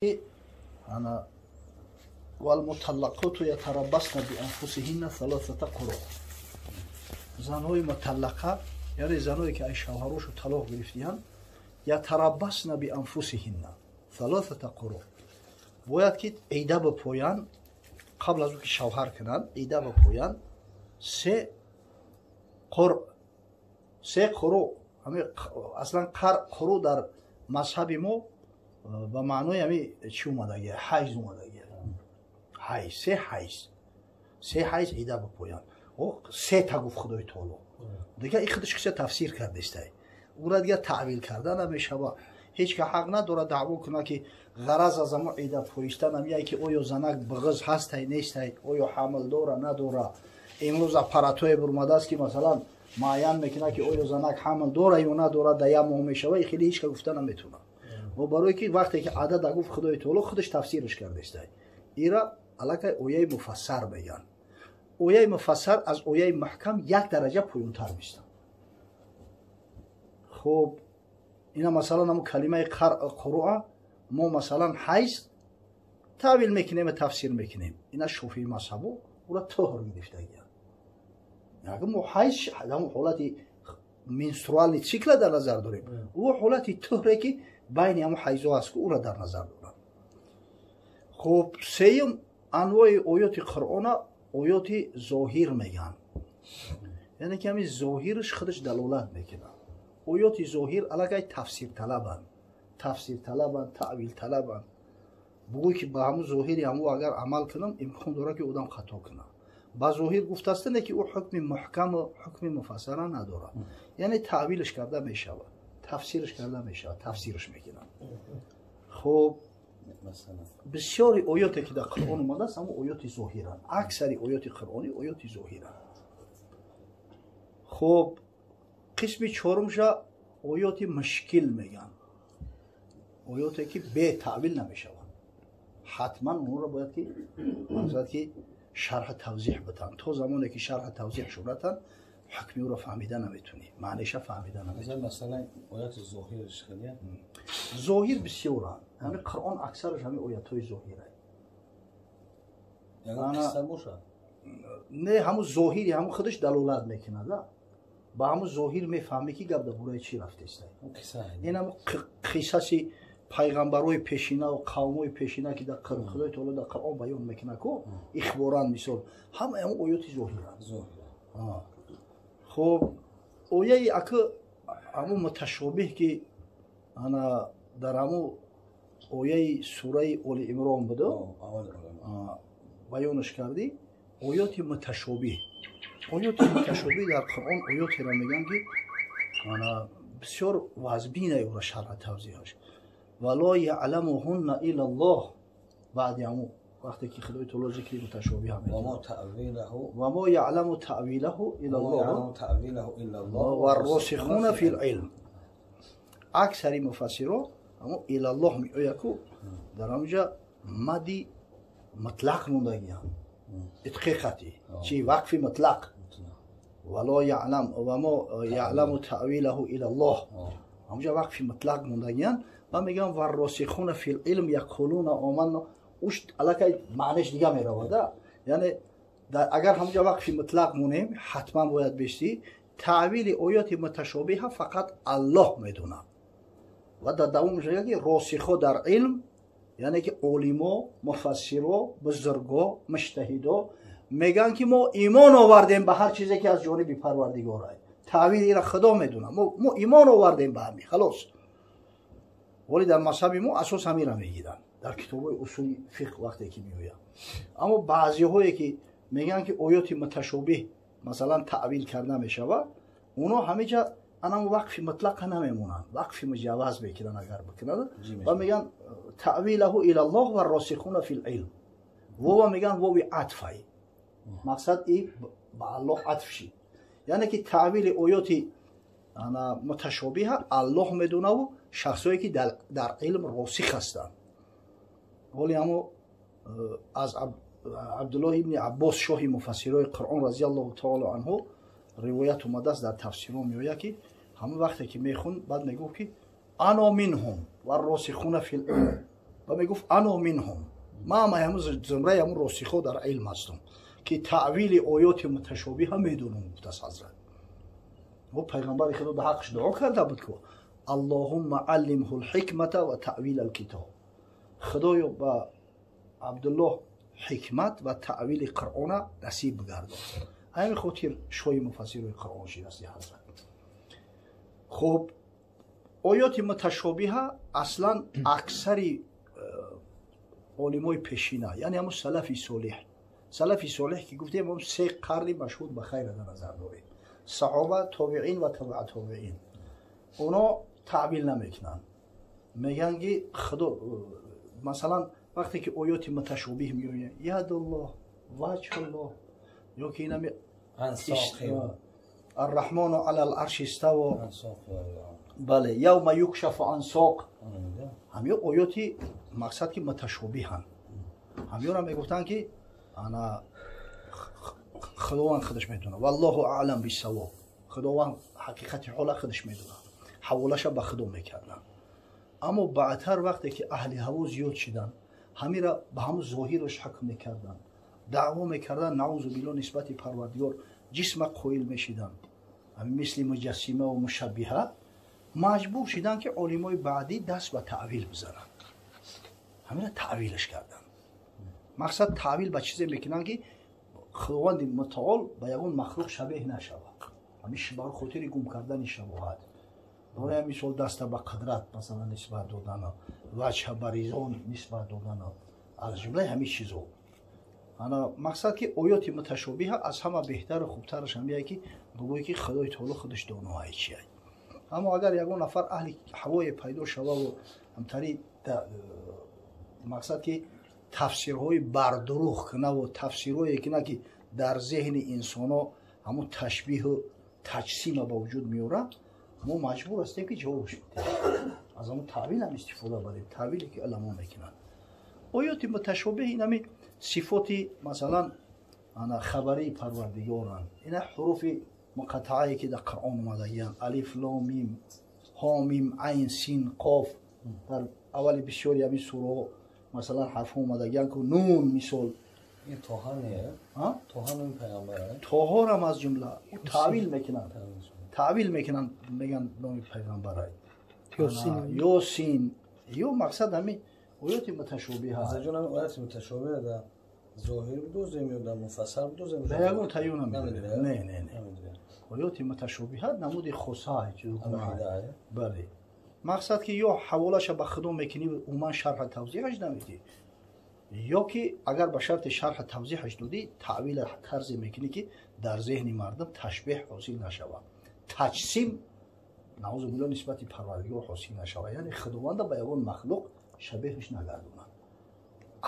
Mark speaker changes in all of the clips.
Speaker 1: Ана валмуталлақоту ятараббасна бианфусиҳинна саласата қуру. Занҳои муталлақа, яъне заное ки аз шавҳарошу талоқ гирифтиянд, ятараббасна бианфусиҳинна саласата қуру, бояд ки ида бипоянд қабл аз он ки шавҳар кунанд, ида бипоянд се қур, се қуру. Аслан қуру дар мазҳаби мо ба маънои ҳами чӣ омадагия? Ҳайз омадагия. Ҳайз, се ҳайз, се ҳайз ида бипоянд. Се та гуфт Худои таоло. Дига и худаш киса тафсир кардестай, ура дига таъвил карда намешава. Ҳеҷ ка ҳақ надорад даъво кунад, ки ғараз аз амо ида поистанам яй ки оё занак бағыз ҳастай, нестай, оё ҳамл дора, надора. Имрӯз аппаратое бурмадааст, ки масалан муайян мекунад, ки оё занак ҳамл дора ё надора, да як моҳ мешава. И хеле ҳеҷ ка гуфта наметавонад. Барое ки вақте ки адада гуфт Худои таоло, худаш тафсираш кардестай. Ира аллакай ояи муфассар мегӯянд. Ояи муфассар аз ояи маҳкам як дараҷа поёнтар мистанд. Хуб, ина масалан ҳамо калимаи қуруа мо масалан ҳайз таъвил мекунем ва тафсир мекунем. Ина шофии мазҳабо ура туҳр гирифтагиянд. Мо ҳайз ҳамон ҳолати менструальный цикла дар назар дорем, ӯ ҳолати туҳре, ки байни ҳамо ҳайзо аст, ку ура дар назар доранд. Хуб, сеюм анвои оёти Қуръона оёти зоҳир мегӯянд, яъне ки ҳамин зоҳираш худаш далолат мекунад. Оёти зоҳир аллакай тафсирталабанд, тафсирталабанд, таъвилталабанд. Бугӯй, ки ба ҳамун зоҳири ҳаму агар амал кунам, имкон дорад, ки одам хато кунад. Ба зоҳир гуфтааста, не ки ӯ ҳукми муҳкаму ҳукми муфассара надорад, яъне таъвилаш карда мешавад, тафсираш карда мешавад, тафсираш мекунад. Хуб, бисёри оёте, ки дар Қуръон омадааст, ҳамо оёти зоҳиранд. Аксари оёти қуръонӣ оёти зоҳиранд. Хуб, қисми чорумша оёти мушкил мегӯянд, оёте ки бетаъвил намешавад, ҳатман онро бояд ки мақсад ки шарҳа тавзеҳ битанд. То замоне ки шарҳа тавзеҳ шудатанд, ҳукми ӯро фаҳмида наметунӣ, маъниша фаҳмида
Speaker 2: наметунӣ.
Speaker 1: Зоҳир бисёранд. Ҳамин Қуръон аксараш ҳамин оятҳои зоҳира. Не, ҳамун зоҳири ҳамун худаш далолат мекунад. Ба ҳамун зоҳир мефаҳмӣ, ки гап дар бораи чӣ рафтеста. Ин ҳамун қиссаси пайғамбарои пешинаву қавмои пешина, ки дар Худои таоло дар Қуръон баён мекунад ку ихборан, мисол, ҳама ҳамун оёти зоҳиранд. Хуб, ояи ака ҳамун муташобиҳ, ки ана дар ҳамун ояи сураи Оли Имрон буда, баёнаш кардӣ. Оёти муташобиҳ, оёти муташобиҳ дар Қуръон оётеро мегӯянд, ки ана бисёр вазбина ӯра шарҳа тавзеҳаш. Вало яъламуҳунна иллаллоҳ. Баъди ҳамун вақте ки Худои таоло зикри муташобиҳа, ва мо яъламу таъвилаҳу иллаллоҳ варросихуна фил илм. Аксари муфассиро ҳамо иллаллоҳ меояд ку, дар ҳамҷа мади мутлақ мондагиям, итқиқати чи вақфи мутлақ. Вало яълам ва мо яъламу таъвилаҳу иллаллоҳ, ҳамҷа вақфи мутлақ мондагиян ва мегӯям варросихуна фил илм яқулуна оманна. Уш аллакай маънеш дига меравада. Яъне агар ҳамҷа вақфи мутлақ монем, ҳатман бояд бести таъвили оёти муташобиҳа фақат Аллоҳ медонад. Ва дар давом мешавад, ки росихо дар илм, яъне ки олимо, муфассиро, бузурго, муҷтаҳидо мегӯянд, ки мо имон овардем ба ҳар чизе, ки аз ҷониби Парвардигор ай, таъвили ира Худо медонад, мо имон овардем ба ҳами, халос. Вале дар мазҳаби мо асос ҳамира мегиранд дар китобҳои усули фиқҳ вақте ки меояд. Аммо баъзеҳое, ки мегӯянд, ки оёти муташобиҳ масалан таъвил карда мешавад, оно ҳамеҷа анам вақфи мутлақа намемонанд, вақфи муҷавваз мекунанд агар бикунад, ва мегӯянд таъвилаҳу илаллоҳ ва росихуна фил илм. Вова мегӯянд вови атфай, мақсад и ба Аллоҳ атф шид, яъне ки таъвили оёти муташобиҳа Аллоҳ медонаву шахсое, ки дар илм росих ҳастанд. Ҳоли ҳамо аз Абдуллоҳ ибни Аббос, шоҳи муфассирои Қуръон, разиаллоҳу таоло анҳу, ривоят омадааст, дар тафсирҳо меояд, ки ҳамон вақте ки мехунд, баъд мегуфт, ки ано минҳум ва росихуна фил илм. Ва мегуфт ано минҳум, ман ҳам зумраи ҳамун росихо дар илм ҳастам ки таъвили оёти муташобиҳа медонам, гуфтааст ҳазрат. Ва пайғамбари худо ба ҳаққаш дуо карда буд ки аллоҳумма аллимҳу лҳикмата ва таъвил алкитоб, худоё ба Абдуллоҳ ҳикмат ва таъвили Қуръона насиб бигардон. Ҳамин хотир шоҳи муфассирои Қуръон шидасти ҳазрат. Хуб, оёти муташобиҳа аслан аксари олимои пешина, яъне ҳамун салафи солиҳ, салафи солиҳ ки гуфтем ҳамун се қарни машҳур ба хайра дар назар дорем, саҳоба, тобеин ва табаа тобеин, оно таъвил намекунанд. Мегӯянд ки худо, масалан вақте ки оёти муташобиҳ меояд, ядуллоҳ, ваҷҳуллоҳ, ё ки инами арраҳмону ала л арши иставо, бале, явма юкшафу ан соқ, ҳамё оёти мақсад ки муташобиҳанд, ҳамёра мегуфтанд ки ана худованд худаш медонад, валлоҳу аълам биссавоб, худованд ҳақиқати ҳола худаш медонад, ҳаволаша ба худо мекарданд. Аммо баъдтар вақте ки аҳли ҳаво зиёд шиданд, ҳамира ба ҳамун зоҳираш ҳукм мекарданд, даъво мекарданд, наузу билло, нисбати Парвардигор ҷисма қоил мешиданд, мисли муҷассима ва мушаббиҳа, маҷбур шиданд ки олимои баъдӣ даст ба таъвил бизананд. Ҳамира таъвилаш карданд. Мақсад таъвил ба чизе мекунанд ки худованди мутаол ба ягон махлуқ шабеҳ нашавад, ҳамин барои хотири гум кардани шабоҳат. Барои мисол даста ба қудрат масалан нисбат додана, ваҷҳа ба ризо нисбат додана, аз ҷумлаи ҳамин чизо. Ана мақсад ки оёти муташобиҳа аз ҳама беҳтару хубтараш ҳамияе ки бигӯе ки Худои таоло худаш доноае чиай. Аммо агар ягон нафар аҳли ҳавое пайдо шававу ҳамтари мақсад ки тафсирҳои бардурӯғ кунаву тафсирҳое куна ки дар зеҳни инсоно ҳамун ташбиҳу таҷсима ба вуҷуд меорад, мо маҷбур ҳастем ки ҷавобш бидиҳем, аз ҳамун таъвил ҳам истифода барем, таъвиле ки уламо мекунанд. Оёти муташобиҳ инами сифоти масалан ана хабарии Парвардигоранд, ина ҳуруфи муқаттаае ки дар Қуръон омадагиянд, алиф, лом, мим, ҳо, мим, айн, син, қоф, дар аввали бисёри ҳамин сураҳо масалан ҳарфҳо омадагиянд ку нун мисол. Тоҳорам аз ҷумла таъвил мекунанд, таъвил мекунанд, мегӯянд номи пайғамбарай Ёсин, ё мақсад ҳамин оёти муташобиҳа.
Speaker 2: Ояти муташобиҳа дар зоҳир бидозем ё дар муфассал бидозем?
Speaker 1: Дар ягон таъюн намедонем. Не, не, не, оёти муташобиҳа намуди хоса, бале, мақсад ки ё ҳаволаша ба худо мекунӣ, умуман шарҳа тавзеҳаш намедиҳӣ, ё ки агар ба шарти шарҳа тавзеҳаш додӣ, таъвила тарзе мекунӣ ки дар зеҳни мардум ташбеҳ ҳосил нашавад, таҷсим наузу билло нисбати Парвардигор ҳосил нашавад, яъне худованда ба ягон махлуқ шабеҳаш нагардонад.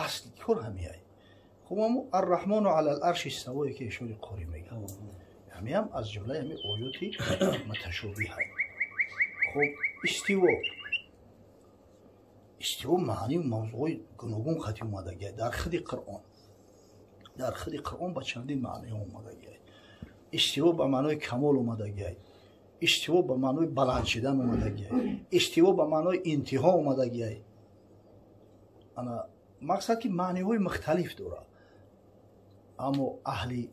Speaker 1: Асли кор ҳамияй. Хуб, аммо арраҳмону ала л арши иставое ки ишори қорӣ мегӯяд, ҳамиам аз ҷумлаи ҳами оёти муташобиҳай. Хуб, истиво, истиво маънию мавзӯъҳои гуногун хати омадагиай дар худи Қуръон, дар худи Қуръон ба чандин маъниҳо омадагиай. Истиво ба маънои камол омадагиай, истиво ба маънои баланд шидан омадагиай, истиво ба маънои интиҳо омадагиай. Ана мақсад ки маъниҳои мухталиф дорад. Аммо аҳли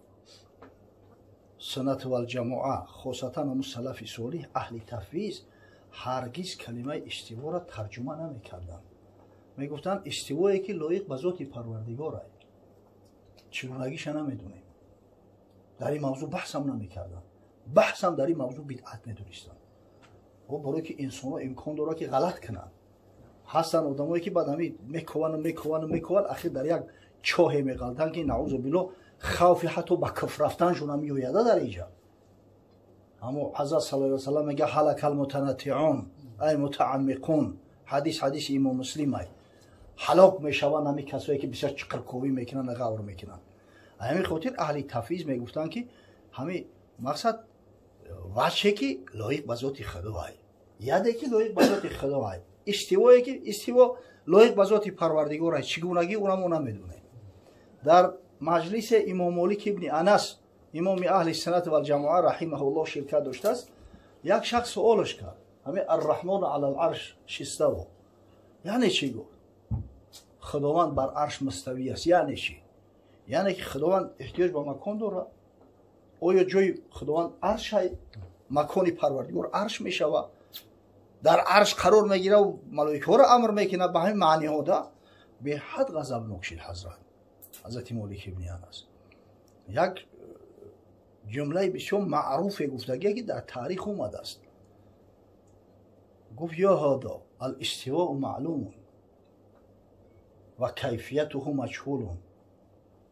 Speaker 1: суннат валҷамоа, хосатан ҳамун салафи солиҳ, аҳли тафвиз, ҳаргиз калимаи истивора тарҷума намекарданд. Мегуфтанд истивое ки лоиқ ба зоти Парвардигорай, чигунагиша намедонем. Дар ин мавзӯъ баҳсам намекарданд, баҳсам дар ин мавзӯъ бидъат медонистанд. Барое ки инсонҳо имкон дорад ки ғалат кунанд. Ҳастанд одамое ки баъд ҳамин мековану мековану мекованд, ахир дар як чоҳе меғалтанд ки наузу билло хавфи ҳатто ба куфр рафтаншон ҳам меояда дар инҷа. Аммо ҳазрат саллаллоҳу алайҳи васаллам мегӯяд ҳалакал мутанаттиун ай мутааммиқун, ҳадис ҳадиси имом Муслим ай, ҳалок мешаванд ҳамин касое ки бисёр чиқирковӣ мекунанд, ғавр мекунанд. Ҳамин хотир аҳли тафвиз мегуфтанд ки ҳамин мақсад ваҷҳе ки лоиқ ба зоти худо ай, яде ки лоиқ ба зоти худо ай, истивое ки истиво лоиқ ба зоти Парвардигор ай, чигунагӣ ура мо намедонем. Дар маҷлиси имом Молик ибни Анас, имоми аҳли суннат валҷамоа раҳимаҳуллоҳ, ширкат доштааст, як шахс суолаш кард, ҳамин арраҳмону ала л арш иставо яъне чӣ гуфт? Худованд бар арш муставӣ аст. Яъне чӣ? Яъне ки Худованд эҳтиёҷ ба макон дорад. Оё ҷои Худованд аршай? Макони Парвардигор арш мешавад? Дар арш қарор мегирад, малоикаҳоро амр мекунад ба ҳамин маъниҳо да. Беҳад ғазабнок шид ҳазрати Молик ибни Анас. Як ҷумлаи бисёр маъруфе гуфтагие ки дар таърих омадааст. Гуфт: ё ҳода алистивоу маълумун ва кайфиятуҳу маҷҳулун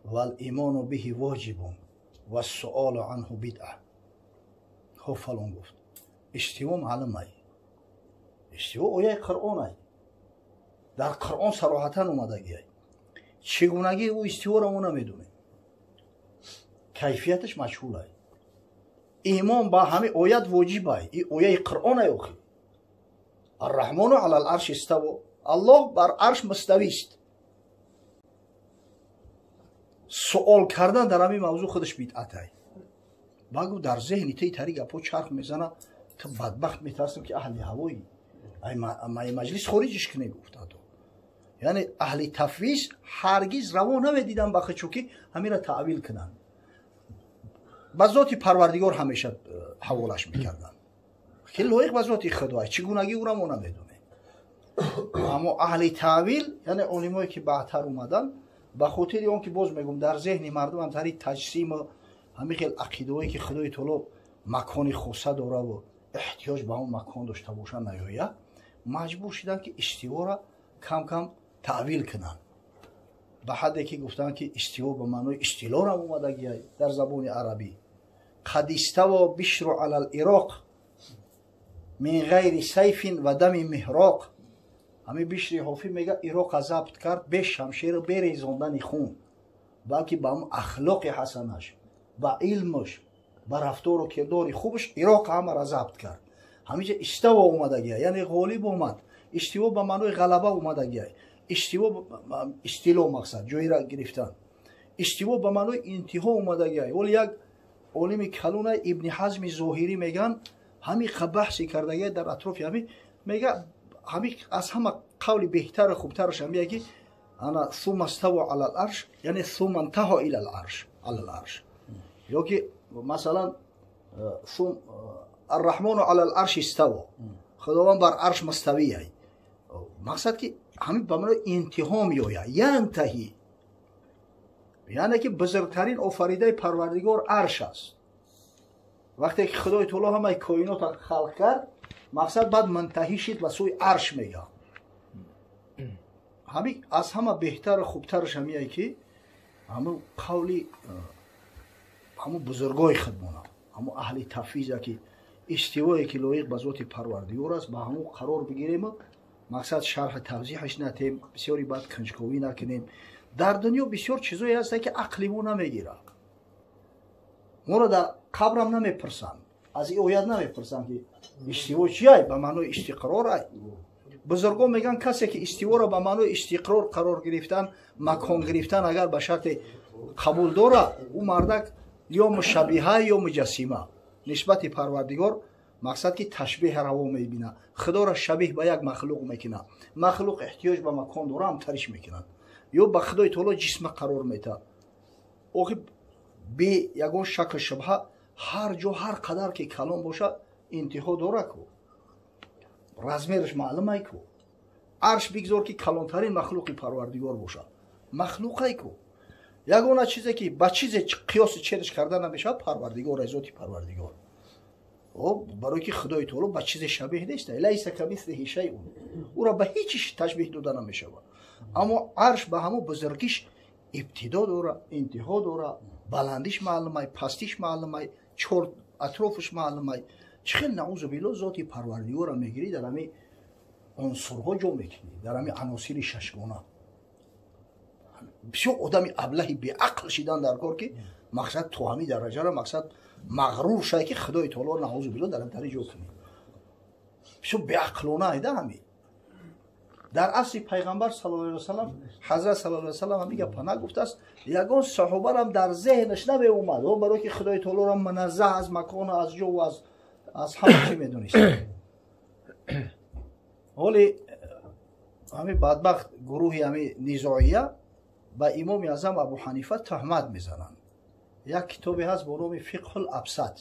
Speaker 1: валимону биҳи воҷибун вассуолу анҳу бидъа. Хо фалон гуфт: истиво маълумай, истиво ояи Қуръонай, дар Қуръон сароҳатан омадагиай. Чӣ гунагии ӯ истиворо мо намедонем, кайфияташ маҷҳулай. Имон ба ҳамин оят воҷибай, и ояи Қуръонай. Охи арраҳмону ала ларш иставо, Аллоҳ бар арш муставист. Суол кардан дар ҳамин мавзӯъ худаш бидъатай. Ба гуфт: дар зеҳни ти тари гапҳо чарх мезана, ту бадбахт, метарсам ки аҳли ҳавоӣ, ай маҷлис хориҷиш кунӣ. Гуфт ҳатто, яъне аҳли тафвиз ҳаргиз раво намедиданд ба худшо ки ҳаминро таъвил кунанд. Ба зоти Парвардигор ҳамеша ҳаволаш мекарданд, ки лоиқ ба зоти Худо, чӣ гунагӣ ӯро мо намедонем. Аммо аҳли таъвил, яъне олимое ки баъдтар омаданд, ба хотири он ки боз мегӯм, дар зеҳни мардумам тари таҷсиму ҳамин хел ақидаҳое ки Худои Таоло макони хоса дораву эҳтиёҷ ба он макон дошта боша наёяд, маҷбур шуданд ки истивора кам кам таъвил кунанд, ба ҳадде ки гуфтанд ки истиво ба маънои истилорам омадагиай дар забони арабӣ. Қад иставо бишру ала лироқ мин ғайри сайфин ва дами меҳроқ. Ҳамин Бишри Ҳофӣ мега: Ироқа забт кард бе шамшеру бе резондани хун, балки ба ҳамн ахлоқи ҳасанаш, ба илмаш, ба рафтору кирдори хубаш Ироқ ҳамаро забт кард. Ҳаминҷа иставо омадагия, яъне ғолиб омад. Истиво ба маънои ғалаба омадагия. Истиво, истило, мақсад ҷойра гирифтан. Истиво ба маънои интиҳо омадагия. Оли як олими калуна Ибни Ҳазми Зоҳирӣ меган, ҳамин баҳси кардагия дар атрофи ҳамин, мега ҳамин аз ҳама қавли беҳтару хубтараш ҳамия ки ана сума ставо ала ларш, яъне сума нтаҳо ила ларш, ала ларш, ё ки масалан арраҳмону ала ларш иставо, Худованд бар арш муставияй. Мақсад ки ҳамин ба маънои интиҳо меояд, янтаҳи, яъне ки бузургтарин офаридаи Парвардигор арш аст. Вақте ки Худои Таоло ҳамаи коинотро халқ кард, мақсад баъд мунтаҳӣ шид ба сӯи арш мега. Ҳамин аз ҳама беҳтару хубтараш ҳамие ки ҳамун қавли ҳамун бузургои худмона, ҳамун аҳли тафвиза, ки истивое ки лоиқ ба зоти Парвардигор аст, ба ҳамун қарор бигирему мақсад шарҳи тавзеҳаш натем, бисёри баъд кунҷковӣ накунем. Дар дунё бисёр чизое ҳаста ки ақли мо намегирад. Моро дар қабрам намепурсанд, аз ин оят намепурсанд ки истиво чиай, ба маънои истиқрорай. Бузургон мегӯянд, касе ки истиворо ба маънои истиқрор, қарор гирифтан, макон гирифтан агар ба шарти қабул дорад, ӯ мардак ё мушаббиҳа ё муҷассима нисбати Парвардигор, мақсад ки ташбеҳ раво мебинад, Худоро шабеҳ ба як махлуқ мекунад. Махлуқ эҳтиёҷ ба макон дора, ҳам тариш мекунад, ё ба Худои Таоло ҷисма қарор метаҳад. Охи бе ягон шакл шубҳа ҳар ҷо, ҳар қадар ки калон бошад, интиҳо дора ку, размераш маълумай ку. Арш бигзор ки калонтарин махлуқи Парвардигор бошад, махлуқай ку. Ягона чизе ки ба чизе қиёси чериш карда намешавад, Парвардигор, зоти Парвардигор. Барои ки Худои Таоло ба чизе шабеҳ нест, лайса камислиҳи шайъун, ӯро ба ҳеҷ чиз ташбеҳ дода намешавад. Аммо арш ба ҳамон бузургиш ибтидо дора, интиҳо дора, баландиш маълумай, пастиш маълумай, чор атрофаш маълумай. Чӣ хел, наузу билло, зоти Парвардигорро мегирӣ, дар ҳамин унсурҳо ҷо мекунӣ, дар ҳамин аносири шашгона? Бисёр одами аблаҳи беақл шидан дар кор ки мақсад то ҳамин дараҷаро мақсад мағрур шавад ки Худои Таоло, наузу билло, дар ҳамин тари ҷо кунӣ. Бисёр беақлона айда ҳамин. Дар асри пайғамбар саллаллоҳу алайҳи васаллам, ҳазрат саллаллоҳу алайҳи васаллам ҳамин гапа нагуфтааст, ягон саҳобарам дар зеҳнаш намеомад, барое ки Худои Таолоро муназзаҳ аз макону аз ҷову аз ҳама чӣ медонист. Ҳоли Ҳами бадбахт гурӯҳи ҳами низоия ба Имоми Аъзам Абу Ҳанифа туҳмат мезананд. Як китобе ҳаст бо номи Фиқҳул Абсат.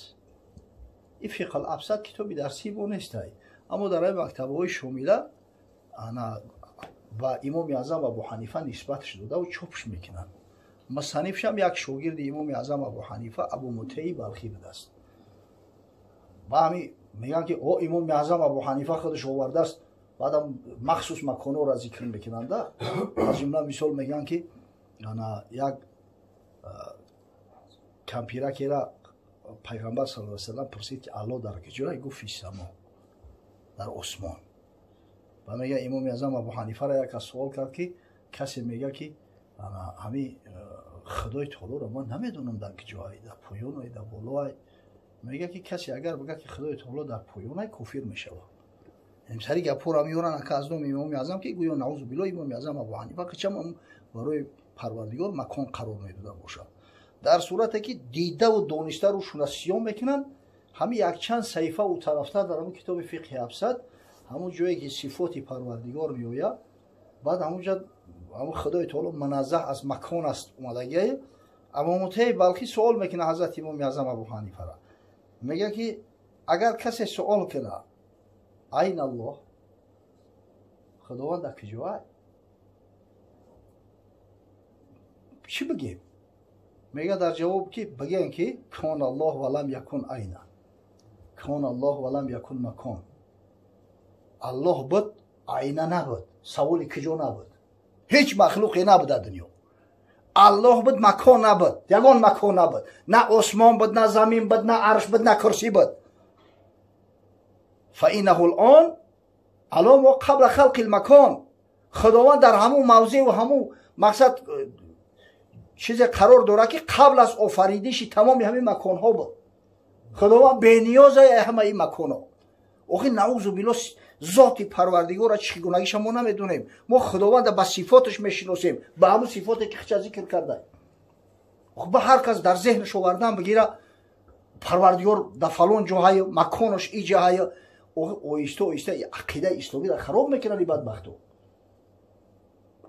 Speaker 1: Ин Фиқҳул Абсат китоби дарсии мо нестай, аммо дар ҳамин мактабҳои шомила ана ба Имоми Аъзам Абу Ҳанифа нисбатш додаву чопш мекунанд. Мусаннифшам як шогирди Имоми Аъзам Абу Ҳанифа, Абу Мутаи Балхӣ будааст. Ба ҳами мегӯянд, ки о Имоми Аъзам Абу Ҳанифа худаш овардааст. Баъдам махсус маконҳоро зикр мекунанда. Аз ҷумла мисол мегӯянд, ки ана як кампиракера Пайғамбар саллаллоҳу алайҳи васаллам пурсид, ки Аллоҳ дар куҷое? Гуфт: фиссамо, дар осмон. Ба мега Имоми Аъзам Абу Ҳанифаро як кас суол кард, ки касе мега, ки ҳами Худои Таолоро ман намедонам дар куҷоай, дар поёнай, дар болоай. Мега, ки касе агар бигӯяд, ки Худои Таоло дар поёнай, кофир мешавад. Сари гапҳоро меоранд ака аз номи Имоми Аъзам, ки гӯё, наузу билло, Имоми Аъзам Абу Ҳанифа қичам барои Парвардигор макон қарор медода бошад. Дар сурате ки дидаву дониста рӯшуна сиём мекунанд. Ҳами якчанд саҳифа у тарафтар дар ҳамун китоби Фиқҳи Абсад, ҳамун ҷое ки сифоти Парвардигор меояд, баъд ҳамунҷа ҳамун Худои Таоло муназзаҳ аз макон аст омадагие. Абу Мутаи Балхӣ суол мекунад ҳазрати Имоми Аъзам Абу Ҳанифара, мега, ки агар касе суол кунад: айна Аллоҳ, Худованд дар куҷоай, чӣ бигем? Мега дар ҷавоб, ки бигем, ки кон Аллоҳ ва лам якун айна, кон Аллоҳ ва лам якун макон. Аллоҳ буд, айна набуд, саволи куҷо набуд, ҳеҷ махлуқе набуд дар дунё. Аллоҳ буд, макон набуд, ягон макон набуд, на осмон буд, на замин буд, на арш буд, на курсӣ буд. Фаиннаҳу лон алон мо қабла халқи лмакон. Худованд дар ҳамун мавзеъу ҳамун мақсад чизе қарор дорад, ки қабл аз офаридиши тамоми ҳамин маконҳо буд. Худованд бениёза ҳамаи ин маконҳо. Охи, наузу билло, зоти Парвардигора чӣ гунагиша мо намедонем. Мо Худованда ба сифоташ мешиносем, ба ҳамун сифоте, ки хича зикр карда. Ба ҳар кас дар зеҳнаш овардан бигира, Парвардигор дар фалон ҷоҳаю маконош и ҷаҳаю. Оҳиста оҳиста ақидаи исломиро хароб мекунанд и бадбахто.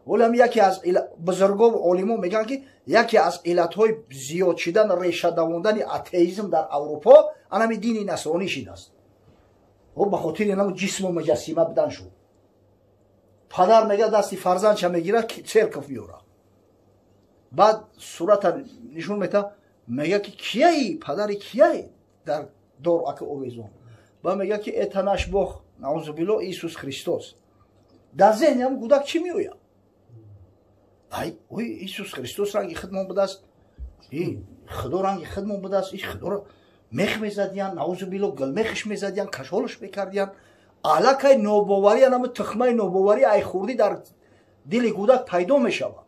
Speaker 1: Вале яке аз бузургову олимо мегӯянд, ки яке аз иллатҳои зиёд шидан, реша давондани атеизм дар Аврупо анами дини насронӣ шидааст. Ба хотири намо ҷисму муҷассима будан шуд. Падар мега дасти фарзандша мегирад, церковь меёрад, баъд сурата нишон мета, мега, ки кияи, падари кияи дар дор ака овезон? Ба мега, ки это наш бог, наузу билло, Иисус Христос. Дар зеҳни ҳам кӯдак чӣ меояд? Ай, ой, Иисус Христос ранги худмон будааст, и Худо ранги худмон будааст. И Худоро мех мезадиян, наузу билло, гулмехш мезадиян, кашолш мекардиян. Аллакай нобоварӣ, анама тухмаи нобоварӣ ай хурдӣ дар дили кӯдак пайдо мешавад.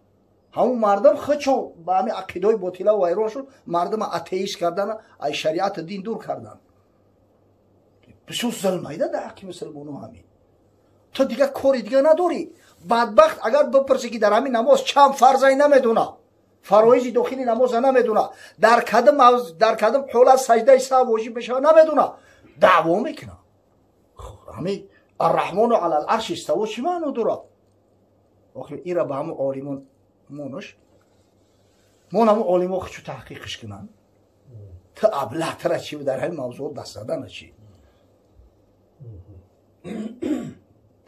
Speaker 1: Ҳамун мардам худшон ба ҳамин ақидаҳои ботила вайрон шуд, мардама атеист кардана, ай шариату дин дур кардан. Бисёр зулмайда дар ҳаққи мусулмоно ҳамин. Ту дигар кори дига надорӣ, бадбахт. Агар бипурсӣ, ки дар ҳамин намоз чанд фарзай, намедона, фароизи дохили намоза намедона, дар кадом ҳолат саҷдаи саҳв воҷиб мешавад, намедона, даъво мекунад. Ҳами арраҳмону алал арши иставо чӣ маъно дорад? Охир ира ба ҳамун олимон монуш, мон ҳамун олимо хучу таҳқиқш кунанд. Ту аблаҳтара чи дар ҳамин мавзӯъ даст задана чи?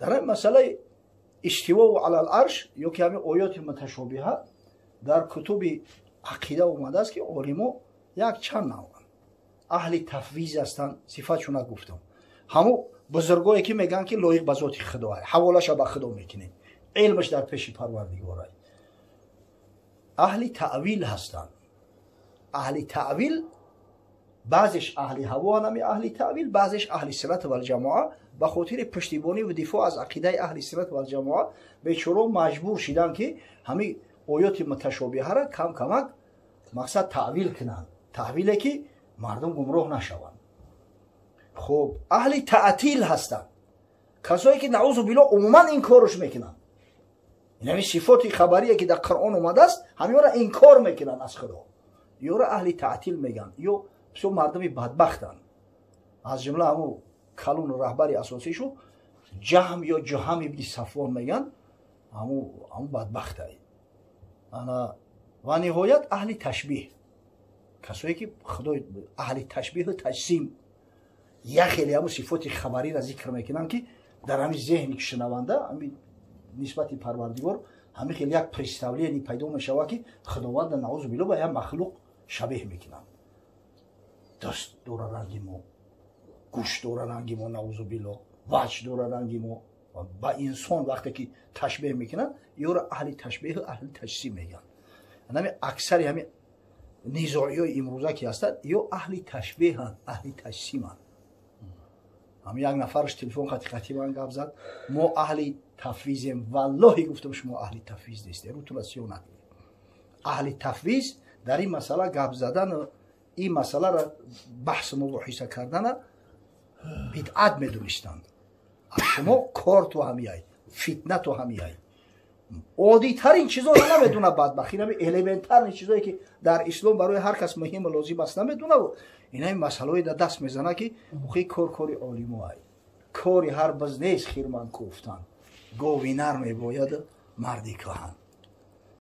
Speaker 1: Дар ҳамин масъалаи истивоу алал арш ё ки ҳамин оёти муташобиҳа дар кутуби ақида омадааст, ки олимо як чанд навъанд. Аҳли тафвиз ҳастанд, сифатшона гуфтам, ҳамун бузургое, ки мегӯянд, ки лоиқ ба зоти Худоа, ҳаволаша ба Худо мекунем, илмаш дар пеши Парвардигорай. Аҳли таъвил ҳастанд. Аҳли таъвил баъзеш аҳли ҳаво, нами аҳли таъвил, баъзеш аҳли суннат валҷамоа. Ба хотири пуштибонӣ ва дифоъ аз ақидаи аҳли суннат валҷамоа бечоро маҷбур шиданд, ки ҳамин оёти муташобиҳара кам камак мақсад таъвил кунанд, таъвиле, ки мардум гумроҳ нашаванд. Хуб, аҳли таътил ҳастанд, касое, ки, наузу билло, умуман инкорш мекунанд. Инами сифоти хабарие, ки дар Қуръон омадааст, ҳамёра инкор мекунанд аз Худо. Ёра аҳли таътил мегӯянд. Ё бисёр мардуми бадбахтанд. Аз ҷумла ҳамун калону раҳбари асосишу Ҷаҳм ё Ҷуҳам ибни Сафвон меган, ҳаму бадбахтай. Ана ва ниҳоят аҳли ташбиҳ, касое ки худои аҳли ташбиҳу таҷсим, як хеле ҳаму сифоти хабариро зикр мекунанд, ки дар ҳамин зеҳни шунаванда ҳамин нисбати Парвардигор ҳамин хел як представление пайдо мешавад, ки Худованда, наузу билло, ба як махлуқ шабеҳ мекунанд. Даст дора ранги мо, гӯш дора ранги мо, наузу билло, ваҷ дора ранги мо. Ба инсон вақте ки ташбеҳ мекунанд, ёро аҳли ташбеҳу аҳли таҷсим мегӯянд. Ҳами аксари ҳами низоиҳои имрӯза ки ҳастанд, ё аҳли ташбеҳанд, аҳли таҷсиманд. Ҳам як нафараш телефон қати ман гап зад: «Мо аҳли тафвизем». Валлоҳи, гуфтам, шумо аҳли тафвиз нестед, рӯтуна сиё накунед. Аҳли тафвиз дар ин масъала гап задану ин масъаларо баҳсу мубоҳиса кардана бидъат медонистанд. Шумо корту ҳамияй, фитнату ҳамияй, оддитарин чизоро намедуна бадбахт. Инами элементарный чизое ки дар ислом барои ҳар кас муҳиму лозим аст, намедунаву инами масъалаҳое дар даст мезана, ки охи кор кори олимо ай. Кори ҳар биз нест хирман кофтан, гови нар мебояд, марди кӯҳан.